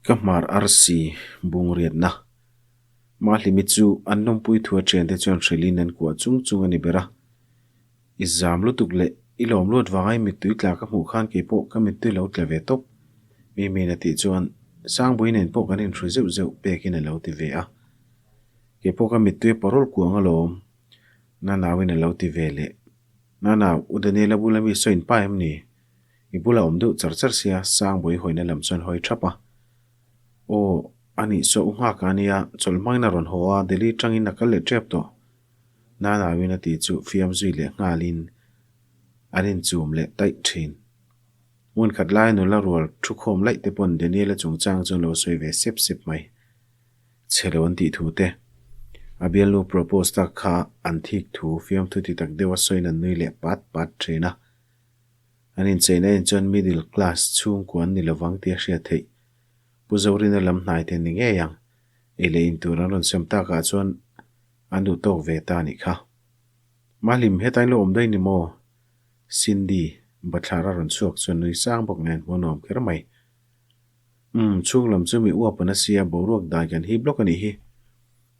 Ka hmar arsi bungriatna. Mahlimi chu an lawmpui thu a thiante chuan hrilhin an kuah chung chung a ni ber a. I zam lutuk leh i lawm luat vanga i mittui tla ka hmuh khan kei pawh ka mittui lo tla ve tawp. Mimiin a tih chuan Sangbui nen pawh kan inhru zeuh zeuh pekin a lo ti ve a. Kei pawh ka mittui a parawl kuang alawm. Nanauin a lo ti ve leh. Nanau, U Daniela bula mi sawi in pa em ni? I bula awm deuh char char sia Sangbui hawina lam chuan hawi thap a. Aw, a nih saw u nghak a nia, chawlh hmangin a rawn haw a, Delhi tangin a kal leh tep tawh. Nanauin a tih chu fiam zui leh nghalin an inchum leh taih thin. Hmun khat laia nula rual thukhawm laih te pawn Daniel-a chungchang chu an lo sawi ve sep sep mai. Chhe lo an tih thu te. A bialnu propose tak kha an thik thu fiamthu ti tak deuha sawiin an nui leh pat pat thin a. An incheina en chuan middle class chhungkua an ni lovang tih a hriat theih. Pu Zorina lam hnai te ni ngei ang. Ei leh in tur an rawn sem takah chuan an duh tawk ve ta a nih kha. Mahlim, hetain lo awm daih ni maw? Cindy, bathlar a rawn chhuak chuan nui sang bawk nen hmuh a nuam kher mai. Umm, chhung lam chu mi uap an a sia, boruak dai kan hip lawk a nih hi.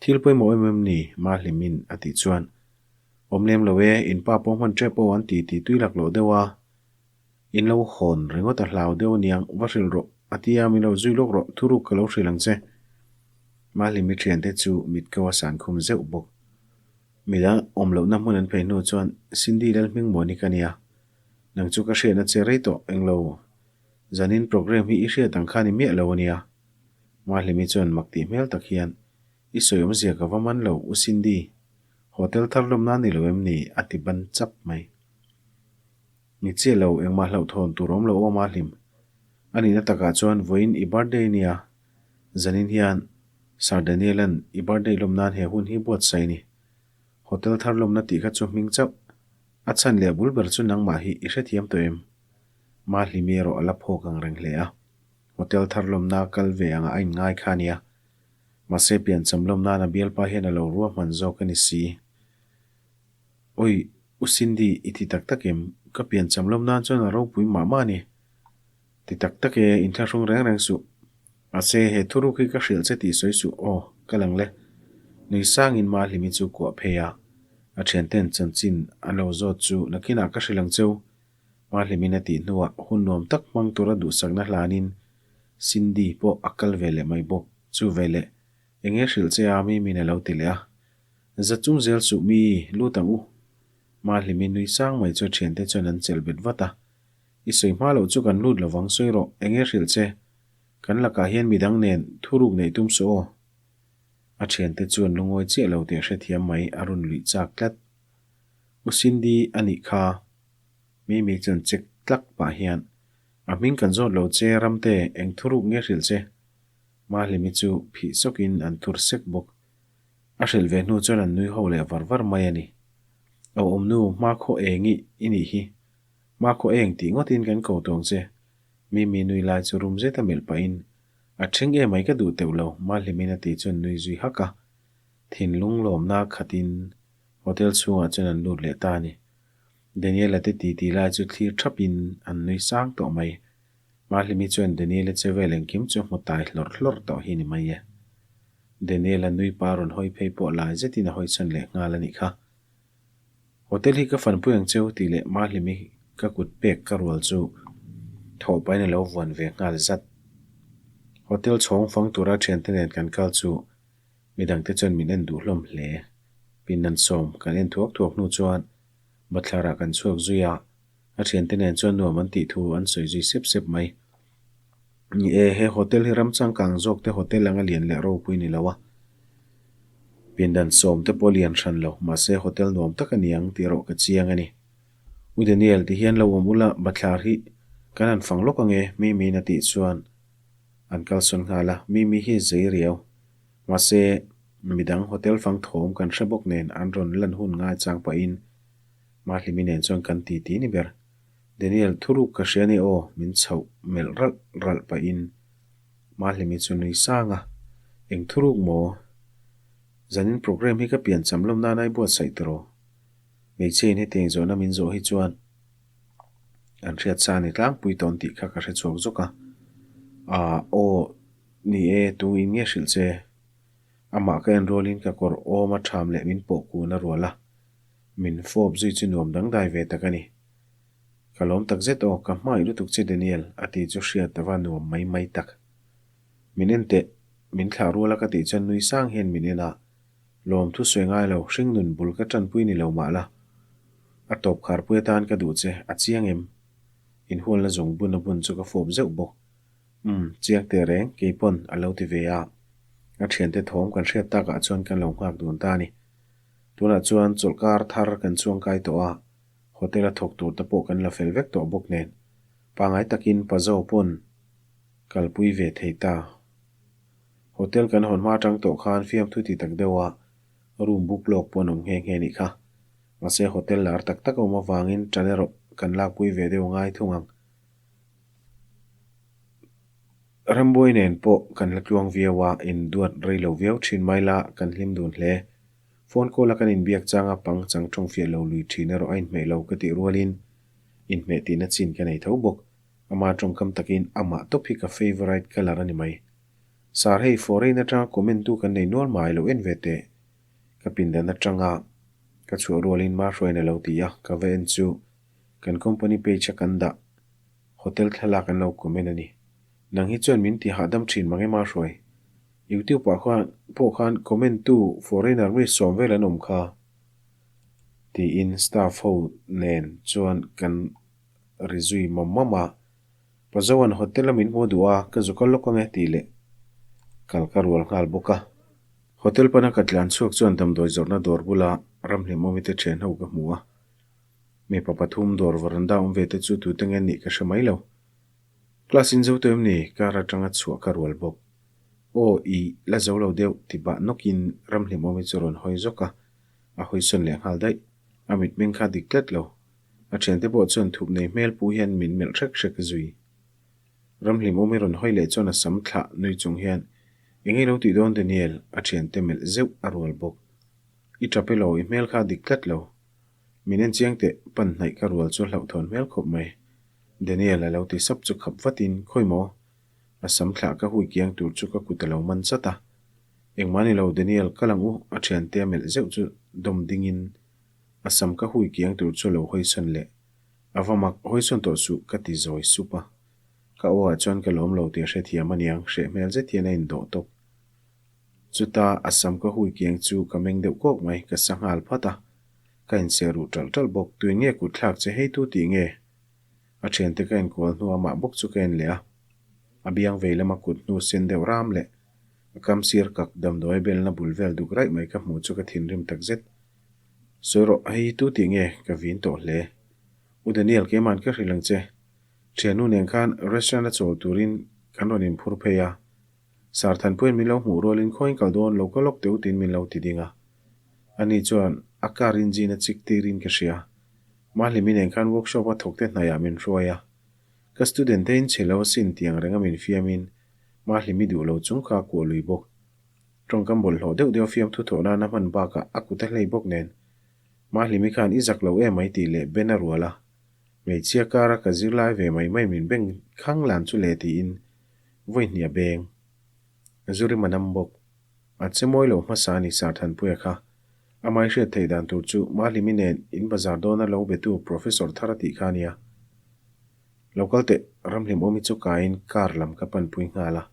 Thil pawimawh em em ni? Mahlimin a tih chuan. Awm lem lo e, in pa pawh hman tep aw an ti ti tui lak loh deuh a. In lo hawn ringawt a hlau deuh aniang, va hrilh rawh, a ti a, min lo zui lawk rawh, thuruk ka lo hrilh ang che. Mahlimi thiante chu mit ko a san khum zeuh bawk. Midang awm lohna hmun an phei hnu chuan Cindy Lalhmingmuani ka nia, nang chu ka hriatna che rei tawh englo, zanin programme hi i hriat ang kha ni miah lo ania. Mahlimi chuan mak tih hmel tak hian, I sawi awmzia ka va man lo, U Cindy, hotel thar lawmna ni lo em ni? a ti ban chap mai. Ni chiah lo, engmah hlauhthawn tur awm lo aw Mahlim. A nihna takah chuan vawiin i birthday nia, zanin hian Sir Daniel-a'n i birthday lawm nan he hun hi buatsaih a ni. Hotel thar lawmna tih kha chu hming chauh. A chhan leh bul ber chu nangmah hi i hrethiam tawh em? Mahlimi erawh a la phawk ang reng hle a. Hotel thar lawmna kal ve angah a inngai kha a nia. Mahse piancham lawm nan a bialpa hian a lo ruahman zawk a ni si. Awi, U Cindy, i ti tak tak em? Ka piancham lawm nan chuan a ropui mah mah a ni. Ti tak tak e, inthlahrung reng reng suh. Mahse, he thuruk hi ka hrilh che tih sawi suh aw, ka lang le. Nui sangin Mahlimi chu kuah phei a, a thianten chanchin an lo zawt chu nakinah ka hrilh ang cheu. Mahlimin a tih hnuah hun nuam tak hmang tura duhsakna hlanin Cindy pawh a kal ve leh mai bawk. Chu veleh, eng nge hrilh che a Mimi'n a lo ti leh a. Za chung zel suh mi, lut ang u. Mahlimi nui sang mai chu a thiante chuan an chelh bet vat a. I sawi hma loh chu kan lut lovang sawi rawh, eng nge hrilh che? Kan lakah hian midang nen thuruk neih tum suh aw. A thiante chuan lungawi chiah lo tih a hrethiam mai, a rawn luih chak tlat. U Cindy a nih kha. Mimi chuan check tlak pah hian, A hming kan zawt lo che Ramte, eng thuruk nge hrilh che? Mahlimi chu phih sawkin an thur sek bawk. A hrilh ve hnu chuan an nui ho leh var var mai a ni. Au awmnu, hma khaw eng i i nih hi. Hma khaw eng tih ngawtin kan ko tawng che. Mimi nui lai chu rum zeta melh pahin, A ṭhing em mai ka duh teuh lo, Mahlimin a tih chuan nui zui hak a. Thinlung lawmna khatin hotel chhungah chuan an lut leh ta a ni. Daniel-a te titi lai chu thlir ṭhapin an nui sang tawh mai. Mahlimi chuan Daniel-a che vel engkim chu hmu tai hlawrh hlawrh tawh hi ni mai e. Daniel-a nui pa rawn hawi phei pawh lai zetin a hawi chhan leh nghal a nih kha. Hotel hi ka fanpui ang cheu tih leh Mahlimi ka kut pek ka rual chu thawh pahin a lo vuan ve nghal zat. Hotel chhawng fang tura thiante nen kan kal chu midangte chuan min en duh hlawm hle. Pindan sawm kan en thuak thuak hnu chuan bathlarah kan chhuak zui a. A thiante nen chuan nuam an tih thu an sawi zui sep sep mai. Ni e, he hotel hi ram changkang zawk te hotel anga lian leh ropui ni lo a. Pindan sawm te pawh lian hran lo, mahse hotel nuam tak a ni ang tih erawh ka chiang a ni. U Daniel, ti hian lo awm ula, bathlar hi kan han fang lawk ange, Mimiin a tih chuan an kalsawn nghal a, Mimi hi zei riau. Mahse, midang hotel fang thawm kan hre bawk nen an rawn lan hun ngaichang pahin Mahlimi nen chuan kan ti ti ni ber. Daniel, thuruk ka hria ni aw, min chhoh melh ralh ralh pahin Mahlimi chu nui sang a. Eng thuruk maw? Zanin programme hi ka pian cham lawm nana i buatsaih tiraw? Hmeichhia in hetiang zawhna min zawh hi chuan an hriat sa a ni tlangpui tawn tih kha ka hre chhuak zawk a. Aaa aw. Ni e, tung in nge hrilh che? Amah ka en rualin ka kawr awm a ṭham leh min pawh kun a rual a, min fawp zui chu nuam dangdai ve tak a ni. Ka lawm tak zet aw, ka hmangaih lutuk che Daniel, a ti chu hriat a va nuam mai mai tak. Min en teh, min thlah rual a ka tih chuan nui sang hian min en a, lawm thu sawi ngai lo, hringnun bul ka ṭanpui ni lo mah la. A tawp kharpui atan ka duh che, a chiang em? Inhualna zawng bun a bun chu ka fawp zeuh bawk. Umm, chiang teh reng, kei pawn a lo ti ve a. A thiante thawm kan hriat takah chuan kan lo nghak dun ta a ni. Tunah chuan chawlhkar thar kan chuangkai tawh a, hotel a thawk tur te pawh kan la fel vek tawh bawk nen, pangai takin Pazo pawn kalpui ve thei ta. Hotel kan hawn hma atang tawh khan fiamthu ti tak deuh a room book lawk pawh an awm nghe nghe nih kha. Mahse hotel lar tak tak a awm avangin tan erawh kan lakpui ve deuh ngai thung ang. Rambuai nen pawh kan la tluang viau a, induat rei lo viau thin mai la, kan hlim dun hle. Phone call a kan inbiak changa pang chang tawng fiah lo lui thin erawh a inhmeh lo ka tih rualin inhmeh tihna chin ka nei tho bawk. Ama tawngkam takin amah tawp hi ka favourite colour a ni mai. Sir hei foreign atanga comment tu kan nei nual mai lo en ve teh. Ka pindan atanga ka chhuah rualin Mahruain a lo ti a, ka va en chu Kan company page a kan dah hotel thlalak an lo comment a ni. Nang hi chuan min ti hahdam thin mang ema hruai. YouTube ah khan pawh khan comment tu foreigner mi sawm vel an awm kha tiin staff ho nen chuan kan ri zui mam mam a. Pazoan hotel a min hmu duh a, ka zu kal lawk ange tih leh kal ka rual nghal bawk a. Hotel pana ka tlan chhuak chuan damdawi zawrhna dawr bula ramhlimawmi te thian ho ka hmu a. Mipa pathum dawr veranda awm ve te chu tute nge nih ka hre mai lo. Class in zo tawh em ni? Car atanga chhuah ka rual bawk. Aw, i la zo lo deuh ti bah nawkin Ramhlimawmi chu rawn hawi zawk a, a hawi sawn leh nghal daih. A mitmeng kha dik tlat lo. A thiante pawh chuan thup nei hmel pu hian min melh hrek hrek zui. Ramhlimawmi rawn hawi leh chuan a sam thlah nui chung hian, Eng nge lo tih dawn Daniel? A thiante melh zeuh a rual bawk. I tap elaw, i hmel kha dik tlat lo. Min en chiang teh, pan hnaih ka rual chu hlauhthawn hmel khawp mai. Daniel a lo ti sap chu khap vatin, Khawi maw? A sam thlah ka hui kiang tur chu ka kut a lo man chat a. Engmah ni lo Daniel, kal ang u, a thiante a melh zeuh chu dawm dingin a sam ka hui kiang tur chu a lo hawisawn leh. A va mak, hawisawn tawh suh, ka ti zawi sup a. Ka aw ah chuan ka lawm lo tih a hrethiam aniang, hreh hmel zet hian a indawh tawp. Chuta a sam ka hui kiang chu ka meng deuh kawk mai, ka sa nghal phat a. Ka inseh ruh ṭalh ṭalh bawk, tuin nge kut thlak che hei tu tih nge? A ṭhiante ka enkual hnu amah bawk chu ka en leh a. A biang vei lama kut hnu sen deuh ram leh a kam sir kak damdawi belna bul vel duk raih mai ka hmuh chu ka thinrim tak zet. Sawi rawh, hei hi tu tih nge? Ka vin tawh hle. U Daniel, keima'n ka hrilh ang che. Ṭhiannu nen khan restaurant a chawl turin kan rawn inphur phei a. Sir Thanpuia'n min lo hmuh rualin khawiin kal dawn lo ka lawk teuh tiin min lo ti ding a. Ani chuan a car engine a chik tirin ka hria. Mahlimi nen khan workshop a thawk te hnaiah min hruai a. Ka student te in chhe lo asin tiang renga min fiamin Mahlimi duh lo chung kha a kuah lui bawk. Tawngkam bawlhhlawh deuh deuh a fiamthu thawh nana hman bakah a kut a hlei bawk nen Mahlimi khan i zak lo em mai tih leh Ben a rual a. Hmeichhia car a ka zirlai ve mai mai min beng khang lan chu le tiin Vawi hnih a beng. Zurima nam bawk. A che mawi lo hmasa a ni Sir Thanpuia kha. Amai hriat theih dan tur chu Mahlimi nen in bazar dawna lo betu Professor thar a tih kha a nia. Lo kal teh, Ramhlim awmi chu kaiin car lam ka panpui nghal a.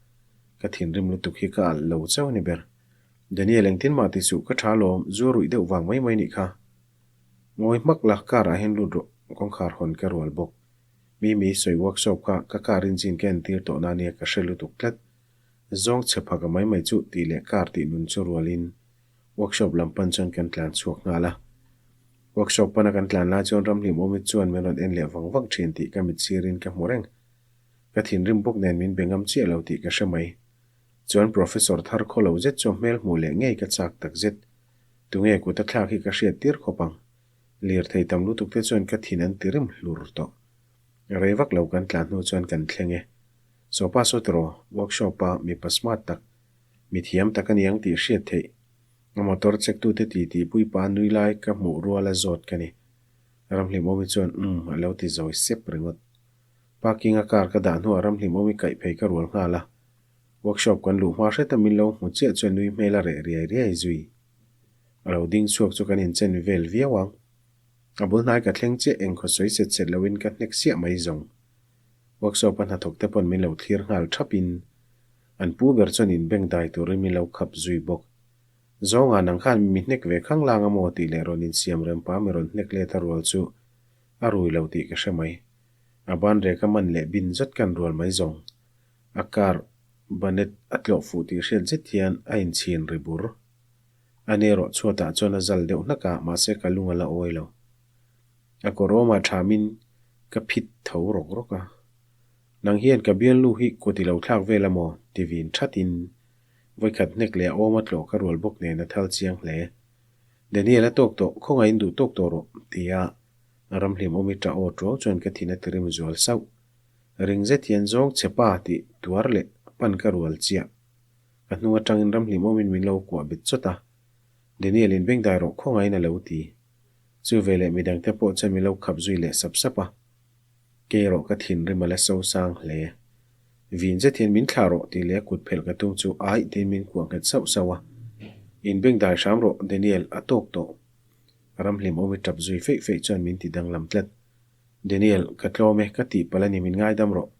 Ka thinrim lutuk hi ka alh lo chauh a ni ber. Daniel engtin mah ti suh ka tha lawm, zu ruih deuh vang mai mai nih kha. Ngawi hmak la, car ah hian lut rawh, kawngkhar hawn ka rual bawk. Mimi sawi workshop kha ka car engine ka entir tawh na nia ka hre lutuk tlat. Zawng chhe phaka mai mai chu tih leh car tih nun chu rualin workshop lam pan chuan kan tlan chhuak nghal a. Workshop pana kan tlan lai chuan Ramhlim awmi chuan min rawn en leh vang vang thin tih ka mit sirin ka hmu reng. Ka thinrim bawk nen min be ngam chiah lo tih ka hre mai. Chuan Professor thar khaw lo zet chu hmel hmuh leh ngei ka chak tak zet. Tunge kut a thlak hi ka hriat tir khawp ang. Lirthei tam lutuk te chuan ka thin an ti rim hlur tawh. Rei vak lo kan tlan hnu chuan kan thleng e. Sopa Sutro workshop a mipa smart tak, mi thiam tak a niang tih hriat theih. A motor check tute ti tih puipa nui lai ka hmuh rual a zawt ka ni. Ramhlimawmi chuan umm a lo ti zawi sep ringawt. Parking a car ka dah hnuah Ramhlimawmi kaih phei ka rual nghal a. Workshop kan luh hma hreta min lo hmu chiah chuan nui hmel a reh riai riai zui. A lo ding chhuak chu kan inchen vel viau ang. A bul hnai ka thleng chiah engkhaw sawi set set loin ka hnek siah mai zawng. Workshop a hnathawk te pawn min lo thlir nghal thapin an pu ber chuan inbeng dai turin min lo khap zui bawk. Zawnga nang khan mi hnek ve khang lang a maw tih leh rawn insiam rem pa mi rawn hnek let a rual chu a rui lo tih ka hre mai. A ban rek a man leh bin zet kan rual mai zawng. A car banet a tlawh fuh tih hriat zet hian a inchhin ri bur. A ni erawh chhuatah chuan a zal deuh hnak a, mahse ka lung a la awi lo. A kawr awmah thamin ka phit tho rawk rawk a. Nang hian ka bialnu hi kut i lo thlak vel a maw? ti vin thatin Vawikhat hnek leh a awm a tlawh ka rual bawk nen a thal chiang hle. Daniel a tawk tawh, khawngaih in duh tawk tawh rawh, ti a ramhlim awmi tah aw tuau chuan ka thin a tirim zual sauh. Ring zet hian zawng che pa tih tuar leh pan ka rual chiah. Ka hnung atangin ramhlim awmin min lo kuah bet chawt a. Daniel in bengdai rawh khawngaih in a lo ti. Chu veleh midangte pawh chuan min lo khap zui leh sap sap a. Kei erawh ka thinrim a la so sang hle. Vin zet hian min thlah rawh tih leh a kut phelh ka tum chu aih tiin min kuah nghet sauh sauh a. In bengdai hram rawh Daniel a tawk tawh. Ramhlim awmi tap zui feih feih chuan min ti danglam tlat. Daniel, ka tlawm e, ka tihpalh a ni min ngaidam rawh.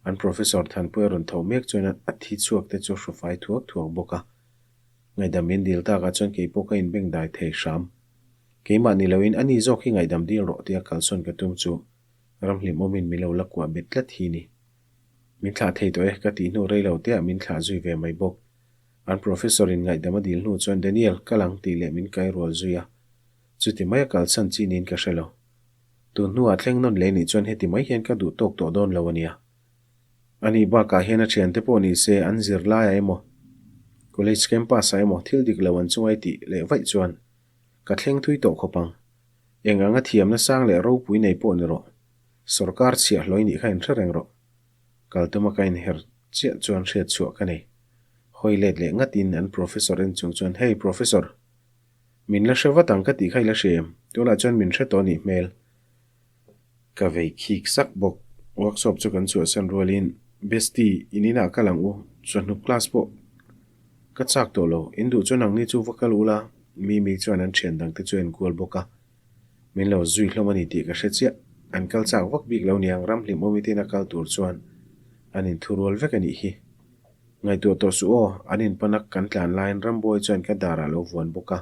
An Professor Thanpui a rawn tho mek chuan a thi chhuak te chu hrufai thuak thuak bawk a. Ngaihdam min dil takah chuan keipawh ka inbengdai thei hram. Keimah ni loin ani zawk hi ngaihdam dil rawh tia kalsawn ka tum chu ramhlim awmin min lo la kuah bet tlat hi ni. Min thlah thei tawh e ka tih hnu rei lo teah min thlah zui ve mai bawk. An professor in ngaihdam a dil hnu chuan Daniel kal ang tih leh min kai rual zui a. Chuti mai a kalsan chi niin ka hre lo. Tun hnuah thleng nawn leh nih chuan heti mai hian ka duh tawk tawh dawn lo a nia. Ani bakah hian a thiante pawh ni se an zirlaiah emaw college campus ah emaw thil dik lo an chungai tih leh vaih chuan Ka thleng thui tawh khawp ang. Eng anga thiamna sang leh ropui nei pawh ni rawh. Sorkar chhiah hlawi nih kha inhre reng rawh. Kal tuma ka inher chiah chuan hriat chhuah ka nei. Hawi let leh ngatin an professor en chung chuan, Hey, professor! Min la hre vat ang ka tih kha i la hria em? Tunah chuan min hre tawh nih hmel. Ka vei khik sak bawk. Workshop chu kan chhuahsan rualin, Bestie, in inah kal ang u. Chawhnu class pawh ka chak tawh lo. In duh chuan ang ni chu va kal ula. Mimi chuan an thian dangte chu a enkual bawk a. Min lo zui hlawm a ni tih ka hre chiah. An kal chak vak bik lo niang ramhlim awmitin a kal tur chuan an inthurual vek a nih hi. Ngaihtuah tawh suh aw, an inpanak kan tlan laiin Rambawi chuan ka darah lo vuan bawk a.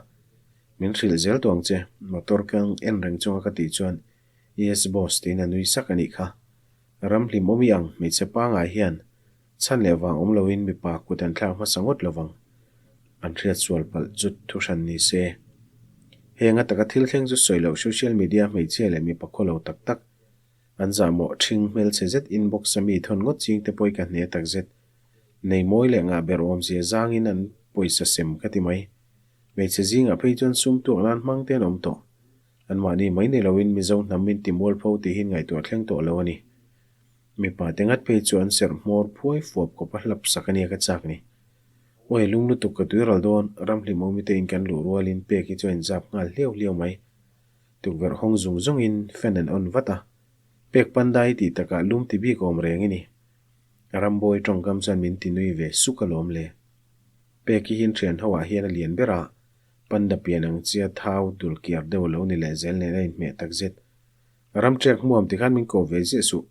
Min hrilh zel tawh ang che, motor kang en reng chunga ka tih chuan Yes boss tiin a nui sak a nih kha. Ram hlim awm i ang, hmeichhe pangai hian chhan leh vang awm loin mipa kut an thlak hmasa ngawt lovang. An hriat sual palh chu thu hran ni se. Heng a taka thil thleng chu sawi loh social media hmeichhia leh mipa khaw lo tak tak an zahmawh ṭhing hmelchhe zet inbox a mi thawn ngawt ching te pawh i ka hne tak zet. Nei mawi leh ngah ber awmzia zangin an pawisa sem ka ti mai. Hmeichhe zingah phei chuan sum tuak nan hmang te an awm tawh. Anmahni mai ni loin Mizo hnam min ti mualpho tihin ngaihtuah thleng tawh lo a ni. Mipa te ngat phei chu an serh hmawr phuai fuap kawp a hlap sak a nia ka chak ni. Awi lung lutuk ka tui ral dawn, ramhlim awmi te in kan luh rualin pek hi chu a inzap nghal hliau hliau mai. Tukverh hawng zung zungin fan an on vat a. Pek pandai tih takah lum ti bik awm reng i ni. Rambawi tawngkam chuan min ti nui ve suk alawm le. Peki hi thian ho ah hian a lian ber a, panda pian ang chia thau dul kiar deuh lo ni leh zel nen a inhmeh tak zet. Ramṭek hmuam ti khan min ko ve ziah suh.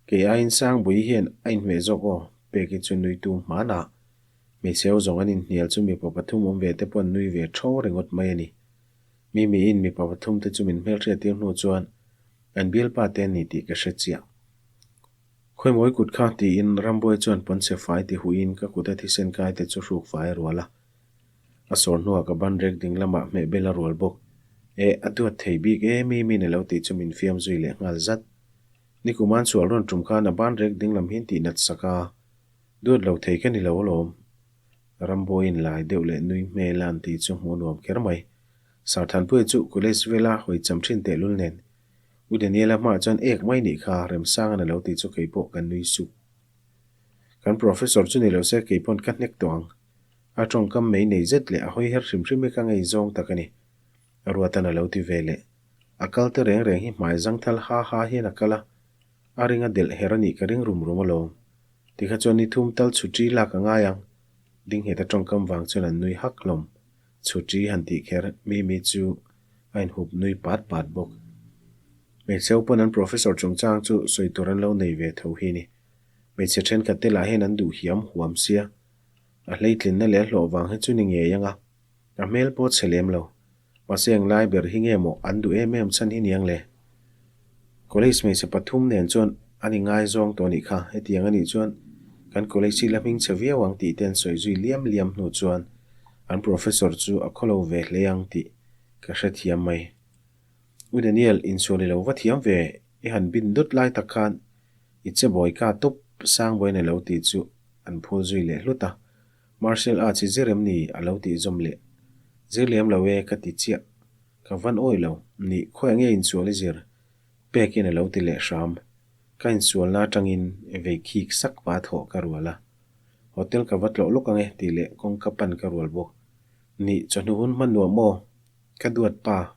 Kei aiin Sangbui hian a inhmeh zawk aw, Peki chu nui tu hman a. Hmeichhe ho zawng an inhnial chu mipa pathum awm ve te pawh an nui ve tho ringawt mai a ni. Mimiin mipa pathum te chu min hmelhriat tir hnu chuan an bialpa te an ni tih ka hre chiah. Khawimawi kut kha tiin Rambuai chuan pawnchhe fai ti huiin ka kut a thisen kai te chu hruk fai a rual a. A sawr hnuah ka ban rek ding lamah hmeh bel a rual bawk. Eh, a duat thei bik e, mi min a lo tih chu min fiam zui leh nghal zat. Nikuman sual rawn tum khan a ban rek ding lam hian tih nat sak a, duat lo thei ka ni lo alawm. Rambuaiin lai deuh leh nui hmel a an tih chu hmuh nuam kher mai. Sarthanpuia chu college vela hawi cham thin tehlul nen U Daniela hmaah chuan ek mai nih kha Remsanga'n a lo tih chu kei pawh ka nui suk. Kan professor chu ni lo se kei pawn ka hnek tawh ang. A tawngkam mei nei zet leh a hawi her hrim hrim hi ka ngei zawng tak a ni. Ruatan a lo ti ve leh. A kal te reng reng hi hmai zangthal ha ha hian a kal a, a ring a delh her a nih ka ring rum rum alawm. Tikha chuan ni thum tal chhuṭi lak a ngai ang. Dingheta tawngkam vang chuan an nui hak hlawm. Chhuṭi han tih kher Mimi chu a inhup nui pat pat bawk. Hmeichhe ho pawn an professor chungchang chu sawi tur an lo nei ve tho hi ni. Hmeichhe thenkhat te lah hian an duh hiam huam sia. A hleitlinna leh a hlawh vang hi chu ni ngei ang a. A hmel pawh chhe lem lo. Mahse eng lai ber hi nge maw an duh em em chhan hi niang le? College hmeichhe pathum nen chuan an ingaizawng tawh anih kha, hetiang anih chuan kan college hi la hming chhe viau ang tih te an sawi zui liam liam hnu chuan an professor chu a khawlo ve hle ang tih ka hrethiam mai. U Daniel, insual i lo va thiam ve, i han bin dawt lai tak khan i che bawi ka tawp Sangbawiin a lo tih chu an phul zui leh hlut a. Martial arts i zir em ni? a lo tih zawm leh. Zir lem lo e ka ti chiah. Ka van awi lo. Nih, khawiah nge insual i zir? Pekin a lo ti leh hram. Ka insualna atangin vei khik sak pa thawh ka rual a. Hotel ka va tlawh lawk ang e tih leh kawngka pan ka rual bawk. Nih, chawhnu hun hman nuam aw. Ka duat pa.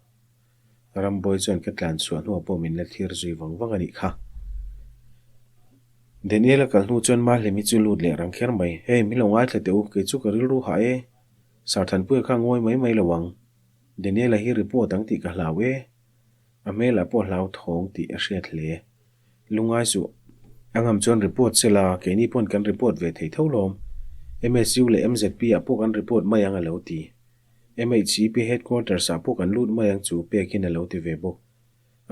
Rambawi chuan ka tlan chhuah hnuah pawh min la thlir zui vang vang a nih kha. Daniel a kal hnu chuan Mahlemi chu lut leh rang kher mai. Hey, min lo ngaithla teh u, kei chu ka rilru hah e. Sarthanpuia kha ngawi mai mai lo ang. Daniel-a hi report ang tih ka hlau e. A hmelah pawh hlau thawng tih a hriat hle. Lungngai suh. A ngam chuan report se la, keini pawn kan report ve thei tho lawm. MSU leh MZP ah pawh kan report mai ang a lo ti. MHCP headquarters ah pawh kan lut mai ang chu pekin a lo ti ve bawk.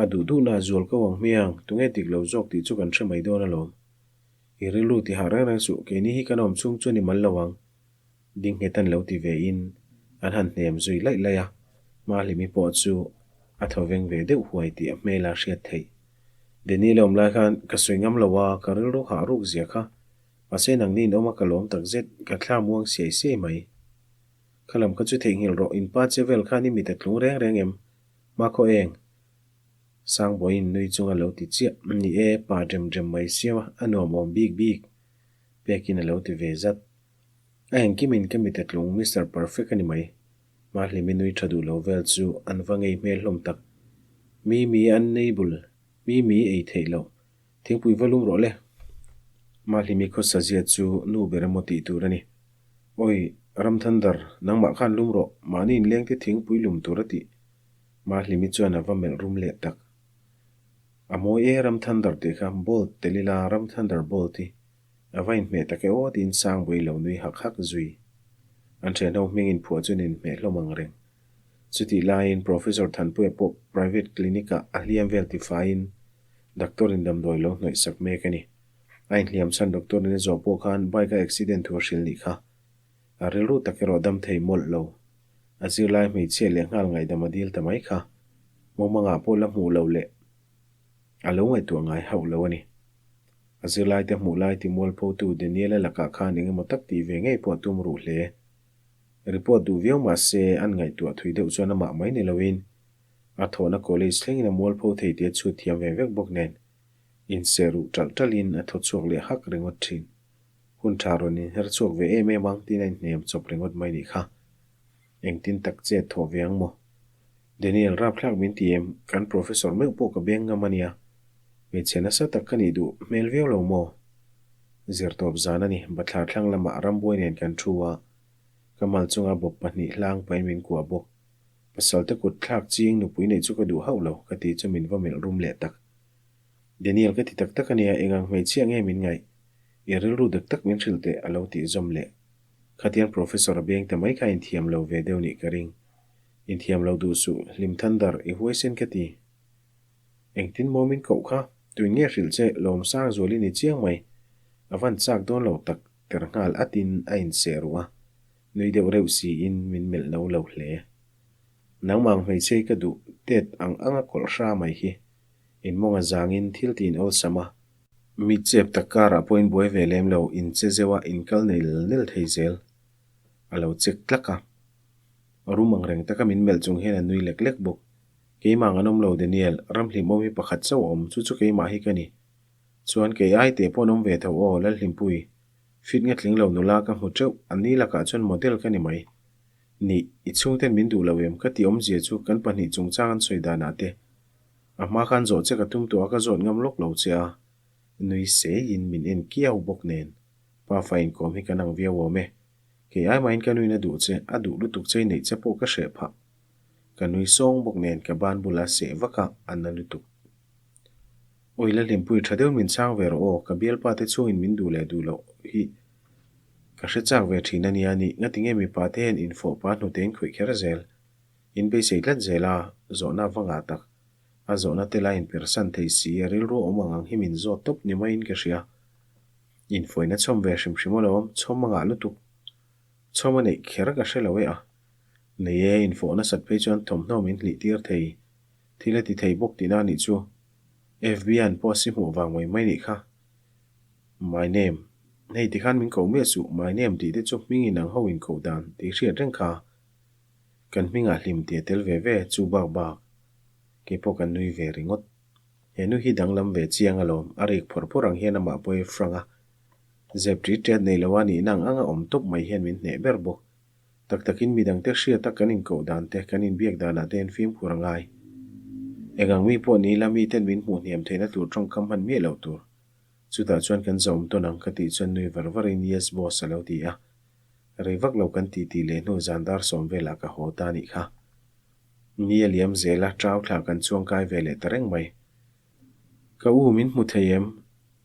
A duh duhna a zual ko ang hmiang, tunge dik lo zawk tih chu kan hre mai dawn alawm. I rilru ti hah reng reng suh, keini hi kan awm chhung chu ni mal lo ang. Ding nghet an lo ti ve in an han hnem zui laih laih a, Mahlimi pawh chu a thaw veng ve deuh huai tih a hmel a hriat theih. Daniel-a awm lai khan ka sawi ngam lo a, ka rilru hah ruk zia kha. Mahse nangni in awm a ka lawm takzet, ka thla muang siai siai mai. Kha lam kha chu theihnghilh rawh, in pa che vel khan i mit a tlung reng reng em? Hmakhaw eng? Sangbawiin nui chunga lo ti chiah. Ni e, pa drem drem mai siam a, a nuam awm bik bik. Pekin a lo ti ve zat. A engkimin ka mit a tlung Mister Perfect a ni mai. Mahlimi nui tha duh lo vel chu an va ngei hmel hlawm tak. Mi mi an nei bul, mi mi ei theih loh. Thingpui va lum rawh le. Mahlimi khawsa zia chu nu ber emaw tih tur a ni. Awi, Ramthandar, nangmah khan lum rawh, mahni inlengte thingpui lum tur a tih. Mahlimi chuan a va melh rum leh tak. A mawi e Ramthandar tih kha, Bolt tel ila Ramthandar Bolt hi a va inhmeh tak e aw tiin Sangbawi lo nui hak hak zui. An thianho hming inphuah chuan inhmeh hlawm ang reng. Chutih laiin Professor Thanpuia pawh private clinic-ah a hliam vel tifaiin doctor in damdawi lo hnawih sak mek a ni. A inhliam chhan doctor in a zawh pawh khan bike a accident thu a hrilh nih kha. A rilru tak erawh dam thei mawlh lo. A zirlai hmeichhia leh nghal ngaihdam a dil ta mai kha. Mawmangah pawh la hmuh loh leh a lo ngaihtuah ngai hauh lo a ni. A zirlaite hmuh lai ti mualphotu Daniel-a lakah khan engemaw tak tih ve ngei pawh a tum ruh hle. Report duh viau mah se an ngaihtuah thui deuh chuan amah mai ni loin a thawhna college thlengin a mualpho thei tih a chhut thiam ve vek bawk nen Inse ruh ṭalh ṭalhin a thaw chhuak leh hak ringawt ṭhin. Hun ṭha rawn inher chhuak ve em em ang tiin a inhnem chawp ringawt mai nih kha. Engtin tak chet thawh ve ang maw? Daniel, rapthlak min ti em? Kan professor meuh pawh ka beng ngam a nia. Hmeichhe nasa tak ka nih duh hmel viau lo maw? Zirtawp zan a ni, bathlar thlang lamah rambuai nen kan thu a, ka mal chunga bawp pahnih hlang pahin min kuah bawk. Pasalte kut thlak ching nupui neih chu ka duh hauh lo, ka ti chu min va melh rum leh tak. Daniel ka ti tak tak a nia, engang hmeichhia nge min ngaih? I rilru dak tak min hrilh teh a lo tih zawm leh. Khatiang Professor a beng ta mai kha inthiam lo ve deuh nih ka ring. Inthiam lo duh suh, hlim thandar, i huaisen ka ti. Engtin maw min koh kha? Tuin nge hrilh che, Lawmsang zual i ni chiang mai. A van chak dawn lo tak, ter nghal atin a inseh ruh a. Nui deuh reuh siin min melh no lo hle. Nangmah ang hmeichhia hi ka duh tet ang anga kawlh hra mai hi. In mawnga zangin thil ti in awlsam a. Mi chep tak karah pawh in buai ve lem lo, in che zeuh a, in kal nei lel nel thei zel. A lo check tlak a. Rum ang reng taka min melh chung hian a nui lek lek bawk. Keimah ang an awm lo Daniel, ramhlimawm hi pakhat chauh a awm, chu chu keimah hi ka ni. Chuan kei ai teh pawh an awm ve tho aw, Lalhlimpui. Fit nge tling lo nula ka hmu teuh, an ni lakah chuan model ka ni mai. Nih, i chhungten min duh lo em? Ka tih awmzia chu kan pahnih chungchang an sawi danah te. A hma khan zawh che ka tum tawh a, ka zawt ngam lawk lo che a. Nui seiin min en kiau bawk nen. Pafa inkawm hi kan ang viau awm e. Kei ai mahin ka nuin a duh che, a duh lutuk che i neih che pawh ka hreh phah. Ka nui sawng bawk nen ka ban bula seh vak a, a na lutuk. Awi la hlimpui tha deuhin min chhang ve rawh aw, ka bialpa te chhungin min duh leh duh loh hi ka hre chak ve thin a nia nih, ngatinge mipa te hian infawh pa hnute in khawih kher zel. In beisei tlat zel a, zawhna va ngah tak. A zawhna te la inpersan thei si, a rilru awm ang ang hi min zawt tawp ni maiin ka hria. Infuaina chhawm ve hrim hrim alawm, chhawm a ngah lutuk. Chhawm a neih kher ka hre lo e a. Nei e, infawh nasat phei chuan thawmhnaw min hlih tir thei. Thil a ti thei bawk tihna a nih chu. FB an post hi hmuh vang mai mai nih kha. My name. Hei tikhan min koh miah suh, my name tih te chu hming inang ho inkoh dan tih hriat reng kha. Kan hmingah hlim tih a tel ve ve, chu bak bak. Kei pawh kan nui ve ringawt. He nu hi danglam ve chiang alawm, a rik phawrh phawrh ang hian amah pawh i frank a. Zep ṭit ṭet nei lo a nihna ang anga awm tawp mai hian min hneh ber bawk. Tak takin midangte hriata kan inkoh dan te, kan inbiak danah te hian fimkhur a ngai. Eng ang mi pawh ni ila miten min hmuh hniam theihna tur tawngkam hman miah loh tur. Chutah chuan kan zawm tawn ang ka tih chuan nui var varin Yes boss a lo ti a. Rei vak lo kan titi leh hnu zan dar sawm velah ka haw ta nih kha. Ni a liam zel a, trau thla kan chuang kai ve leh ta reng mai. Ka u min hmu thei em?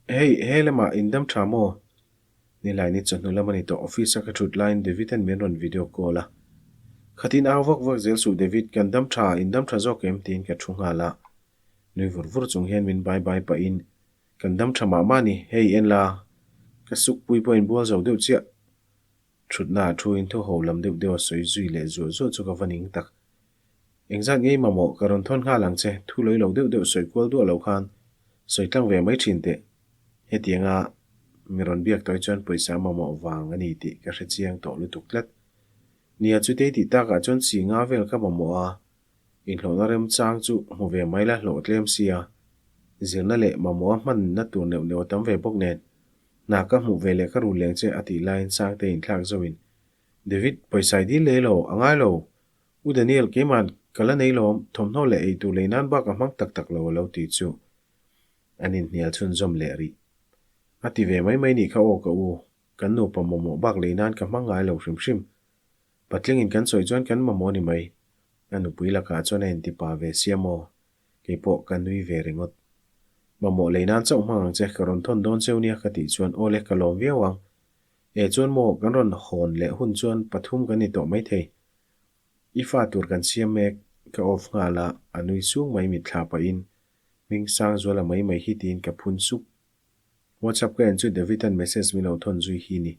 Hei, he lamah in dam tha maw? Nilai ni chawhnu lam a ni tawh, office a ka thut laiin David an min rawn video call a. Khatin au vak vak zel suh David, kan dam tha, in dam tha zawk em? tiin ka thu nghal a. Nui vur vur chung hian min bye bye pahin, Kan dam tha mah mah a ni, hei en la, ka sukpui pawh in bual zo deuh chiah. Thutna ah thu in thu ho lam deuh deuh a sawi zui leh zuah zuah chu ka va ning tak. Engzat ngei mamawh ka rawn thawn nghal ang che, thu lawih lo deuh deuh sawi kual duah lo khan sawi tlang ve mai thin teh. Hetianga mi rawn biak tawh hi chuan pawisa mamawh vang a ni tih ka hre chiang tawh lutuk tlat. Nia chutei tih takah chuan chi nga vel ka mamawh a, Inhlawhna remchang chu hmu ve mai la hlawh tlem sia, zirna leh mamawha hmanna tur neuh neuh a tam ve bawk nen. Hna ka hmuh ve leh ka rul leng che a tih laiin Sangte inthlak zoin, David, pawisa i dil leh lo, a ngai lo. U Daniel, keima'n ka la nei lawm, thawmhnaw leh eitur lei nan bak a hmang tak tak lo a lo ti chu an inhnial chhunzawm leh rih. A ti ve mai mai nih kha aw ka u, kan nupa mamawh bak lei nan ka hmang ngai lo hrim hrim. Patlingin kan sawi chuan kan mamawh ni mai. A nupui lakah chuan a inti pa ve sia maw? Kei pawh ka nui ve ringawt. Mamawh lei nan chauh hmang ang che, ka rawn thawn dawn cheu nia ka tih chuan aw le ka lawm viau ang. E chuan maw kan rawn hawn leh hun chuan pathum kan ni tawh maithei. I fa tur kan siam mek, ka off nghal a, a nui sung mai mitthla pahin hming sang zuala mai mai hi tiin ka phun sup. WhatsApp ka en chu David-a'n message min lo thawn zui hi ni.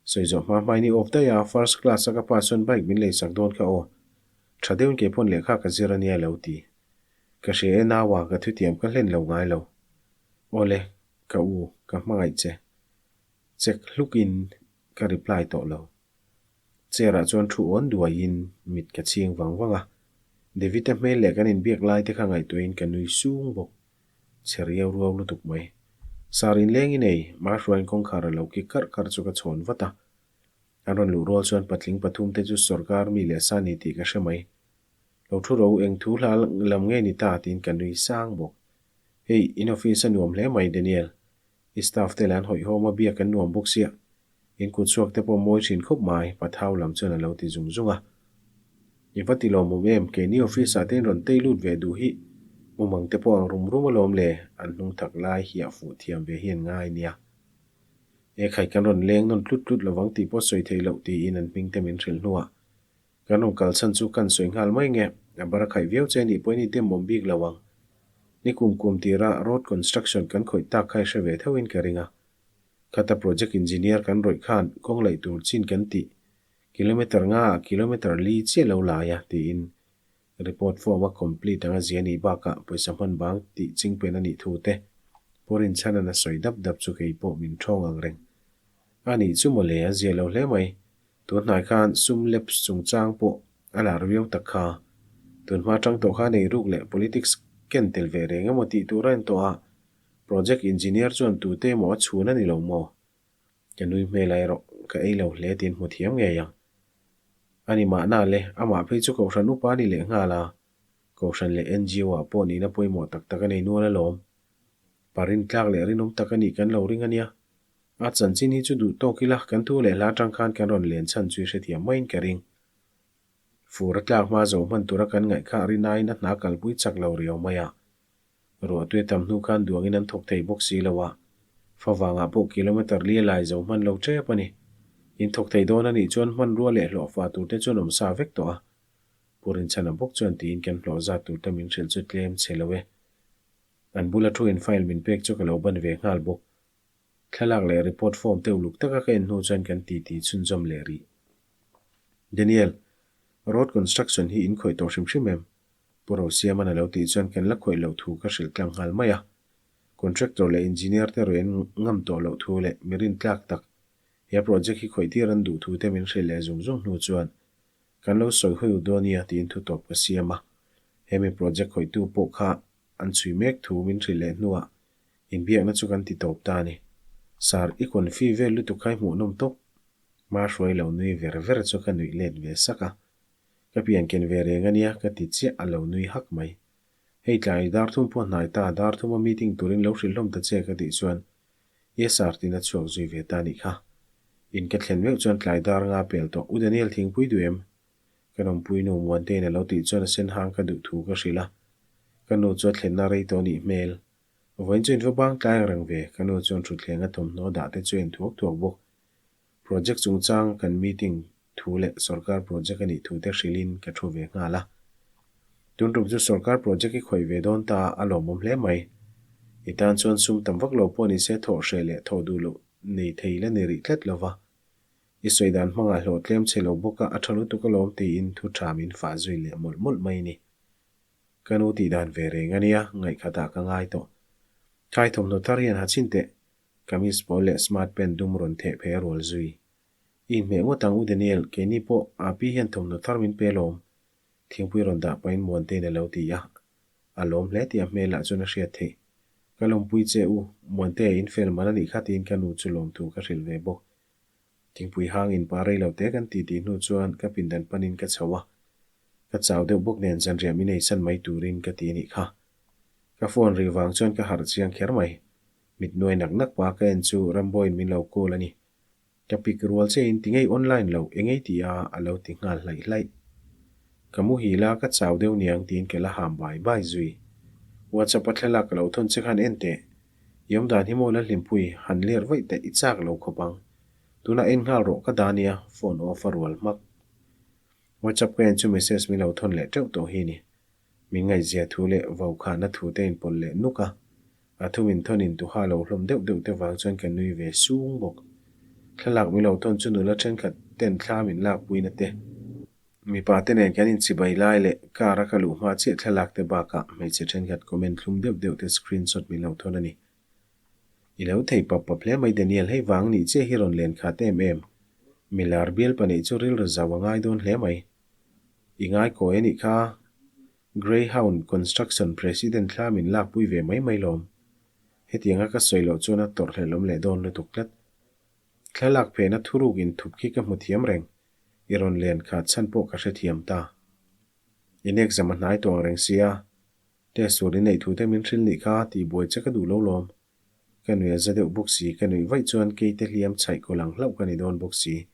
Sawi zawh hma hmain i off daih a, first class a ka pa chuan bike min lei sak dawn kha aw. Tha deuhin kei pawn lehkha ka zir a nia lo ti. Ka hria e naua, ka thutiam ka hlen lo ngai lo. Awle, ka u, ka hmangaih che. Check hlukin ka reply tawh lo. Chair ah chuan thu awn duaiin mit ka chhing vang vang a. David-a hmel leh kan inbiak lai te kha ngaihtuahin ka nui sung bawk. Chhe riau ruau lutuk mai. Sar inleng i nei, Mahruaiin kawngkhar a lo kik karh karh chu ka chhawn vat a. An rawn luh rual chuan patling pathum te chu sawrkar mi leh sa ni tih ka hre mai. Lo thu ro eng thu hla lam nge ni ta tiin ka nui sang bawk. Hei, in office a nuam hle mai Daniel. I staff te lah an hawihhawm a biak an nuam bawk sia. In kut chhuak te pawh mawi thin khawp mai, Pathau lam chuan a lo ti zung zung a. I va ti lawmawm em, keini office ah te in rawn tei lut ve duh hi. Mumang te pawh ang rum rum alawm le, an hnung thak lai hi a fuh thiam ve hi an ngai nia. E khai kan rawn leng nawn tlut tlut lovang tih pawh sawi theih loh tiin an hming te min hrilh hnuah Kan rawn kal chhan chu kan sawi nghal mai nge, a bar a khaih viau che nih pawhin i demawm bik lo ang. Ni kum kum tira road construction kan khawih tak kha i hre ve theuhin ka ring a. Khata project engineer kan rawih khan kawng laih tur chin kan tih kilometer nga ah kilometer li chiah lo lai a tiin report form a complete anga zia nih bakah pawisa hman bang tih chingpen a nih thu te Pu Rinchhanan a sawi dap dap chu kei pawh min thawng ang reng. A nih chu mawle a zia lo hle mai. Tun hnai khan sum lapse chungchang pawh a lar viau tak kha. Tun hma tang tawh khan eiruk leh politics ken tel ve reng emaw tih tur a en tawh a, project engineer chuan tute emaw a chhun a ni lo maw? Ka nui hmel a erawh ka ei lo hle tiin hmu thiam ngei ang. A ni mahna le, amah phei chu Kohhran upa a ni leh nghal a, Kohhran leh NGO ah pawh nihna pawimawh tak tak a nei nual alawm. Pa rintlak leh rinawm tak a nih kan lo ring a nia. A chanchin hi chu duh tawk ila, kan thu leh hla atang khan kan rawn len chhan chu i hrethiam maiin ka ring. Fur a tlak hma zo hman tura kan ngaih kha rinaiin a hna kalpui chak lo riau mai a. Ruahtui a tam hnu khan duangin an thawk thei bawk si lo a, favangah pawh kilometer li a lai zo hman lo tep a ni. In thawk thei dawn a nih chuan hmanrua leh hlawhfa turte chuan awm sa vek tawh a. Pu Rinchhana bawk chuan tiin kan hlawh zat turte min hrilh chu tlem chhe lo e. An bula thu in file min pek chu ka lo ban ve nghal bawk. Thlalak leh report form te uluk taka ka en hnu chuan kan titi chhunzawm leh rih. Daniel, road construction hi in khawih tawh hrim hrim em? Pu Rosiaman a lo tih chuan kan la khawih loh thu ka hrilh tlang nghal mai a. Contractor leh engineer te rawn ngam tawh loh thu leh mi rintlak tak he project hi khawih tir an duh thu te min hrilh leh zung zung hnu chuan kan lo sawi hawi u dawn nia tiin thu tawp ka siam a. Hemi project khawihtu pawh kha an chhui mek thu min hrilh leh hnuah inbiakna chu kan ti tawp ta a ni. Sir, i confi vel lutuk kha i hmuhnawm tawp. Hma hruai lo nui ver ver chu ka nuih let ve sak a. Ka pian ken ve reng a nia ka ti chiah a lo nui hak mai. Hei tlai darthum pawh hnai ta, darthuma meeting turin lo hrilh hlawm ta che ka tih chuan Yes sir tiin a chhuak zui ve ta nih kha. In ka thlen meuh chuan tlai dar nga pel tawh U Daniel thingpui duh em? Ka nawmpui nu Muantein a lo tih chuan a sen hang ka duh thu ka hrilh a. Ka nu chu a thlenna rei tawh nih hmel. Vawiin chu in va bang tlai ang reng ve, ka nu chuan thutthleng a thawmhnaw dah te chu en thuak thuak bawk. Project chungchang kan meeting thu leh sorkar project a nih thu te hrilhin ka thu ve nghal a. Tun tum chu sorkar project i khawih ve dawn ta a lawmawm hle mai. I tan chuan sum tam vak lo pawh ni se thawh hreh leh thawh duh loh nei thei la ni rih tlat lo va. I sawi dan hmangah hlawh tlem chhe lo bawk a, a tha lutuk alawm tiin thu tha min fah zui leh mawlh mawlh mai ni. Ka nu tih dan ve reng a nia, ngaihkhatah ka ngai tawh. Thai thawmhnaw thar hian ha chhin teh, kamis pawl leh smart pant dum rawn theh phei a rual zui. I inhmeh ngawt ang u Daniel, keini pawh Api hian thawmhnaw thar min pe lawm. Thingpui rawn dah pahin Muantein a lo ti a. A lawm hle tih a hmelah chuan a hriat theih. Ka lawmpui che u, Muantea in fel man a nih kha tiin ka nu chu lawmthu ka hrilh ve bawk. Thingpui hang in pa rei lo te kan ti tih hnu chuan ka pindan panin ka chho a. Ka chau deuh bawk nen zanriah min eisan mai turin ka ti anih kha. Ka phone ri vang chuan ka harh chiang kher mai. Mit nuai nak nak pa ka en chu Ramboin min lo call a ni. Ka pick rual che in ti ngei online lo engei ti a a lo ti nghal hlaih hlaih. Ka muhil a ka chau deuh niang tiin ka la ham bai bai zui. WhatsApp a thlalak ka lo thawn che khan en teh. I awm dan hi maw Lalhlimpui han ler vaih teh i chak lo khawp ang. Tunah en nghal rawh ka dah nia phone off a rual hmak. WhatsApp ka en chu message min lo thawn leh teuh tawh hi ni. Min ngaihzia thu leh vaukhahna thu te inpawlh leh nuk a, a thu min thawn in tuha lo hlawm deuh deuh te vang chuan ka nui ve sung bawk. Thlalak min lo thawn chu nula thenkhat ten thla min lakpuina te, mipa te nen kan inchibai lai leh car a ka luh hma chiah thlalak te bakah hmeichhe thenkhat comment thlum deuh deuh te screenshot min lo thawn a ni. I lo thei pap pap hle mai Daniel, hei vang nih chiah hi rawn len khat em em. Milar bial pahnih chu rilru zau a ngai dawn hle mai. I ngai kawi a nih kha. Greyhound Construction President thla min lakpui ve mai mai lawm. Hetianga ka sawi loh chuan a tawrhhlelhawm leh dawn lutuk tlat. Thlalak phehna thuruk inthup khi ka hmu thiam reng. I rawn len khat chhan pawh ka hrethiam ta. In exam a hnai tawng reng sia. Test tur in neih thu te min hrilh nih kha tih buai che ka duh lo lawm. Ka nuih a za deuh bawk si, ka nuih vaih chuan keite hliam chhaih kaw lang hlauh ka ni dawn bawk si.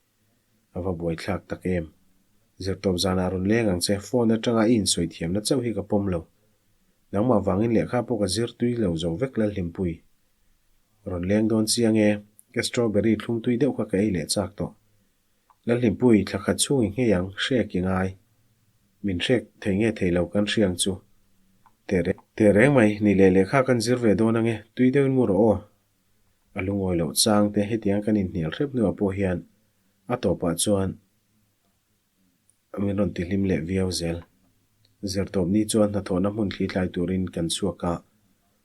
A va buaithlak tak em. Zirtawp zanah rawn leng ang che, phone atanga i insawi thiamna chauh hi ka pawm lo. Nangmah vangin lehkha pawh ka zir tui lo zo vek Lalhlimpui. Rawn leng dawn chiang e, ka strawberry thlum tui deuh kha ka ei leh chak tawh. Lalhlimpui, thla khat chhung i nghei ang, hrek i ngai. Min hrek thei nge thei lo kan hriang chu. Teh reng mai, ni leh lehkha kan zir ve dawn ange, tui deuhin mu rawh aw. A lungawi loh chang te hetiang kan inhnial hrep hnuah pawh hian a tawpah chuan min rawn tihlim leh viau zel. Zirtawp ni chuan hnathawhna hmun thli tlai turin kan chhuak a,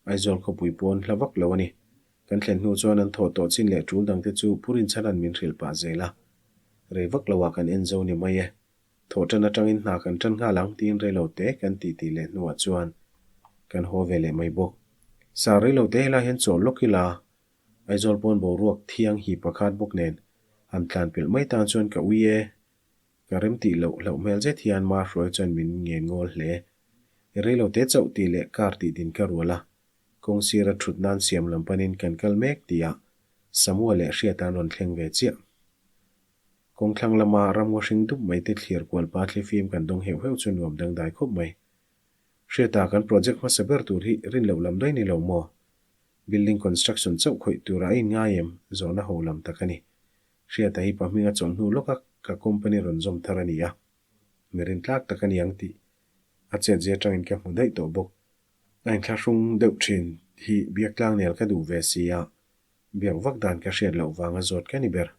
Aizawl khawpui pawn hla vak lo a ni. Kan thlen hnu chuan an thawh tawh chin leh tul dangte chu Purin chhanan min hrilh pah zel a. Rei vak loah kan en zo ni mai e. Thawh tan atangin hna kan tan nghal ang tiin reilo te kan tih tih leh hnuah chuan kan haw ve leh mai bawk. Sa reilo te helai hian chawl lawk ila Aizawl pawn boruak thiang hi pakhat bawk nen han tlan pelh mai tan chuan ka ui e. Ka rem tih loh hlauh hmel zet hian Ma Hruai chuan min ngen ngawl hle. Reilo te chauh tih leh car tih din ka rual a. Kawng sira thut nan siam lam panin kan kal mek tih a. Samua leh Hriata an rawn thleng ve chiah. Kawngthlang lama ramngaw hring dup mai te thlir kual pa thlifim kan dawng heuh heuh chu nuam dangdai khawp mai. Hriata kan project hmasa ber tur hi rin loh lam daih ni lo maw? Building construction chauh khawih tura a inngai em? Zawhna ho lam tak a ni. Hriata hi pa hminga chawlh hnu lawka ka company rawn zawm thar a ni a. Mi rintlak tak a ni ang tih a chetzia atangin ka hmu daih tawh bawk. A inthlahrung deuh thin hi biak tlangnel ka duh ve si a, biak vak dan ka hriat loh vanga zawt ka ni ber.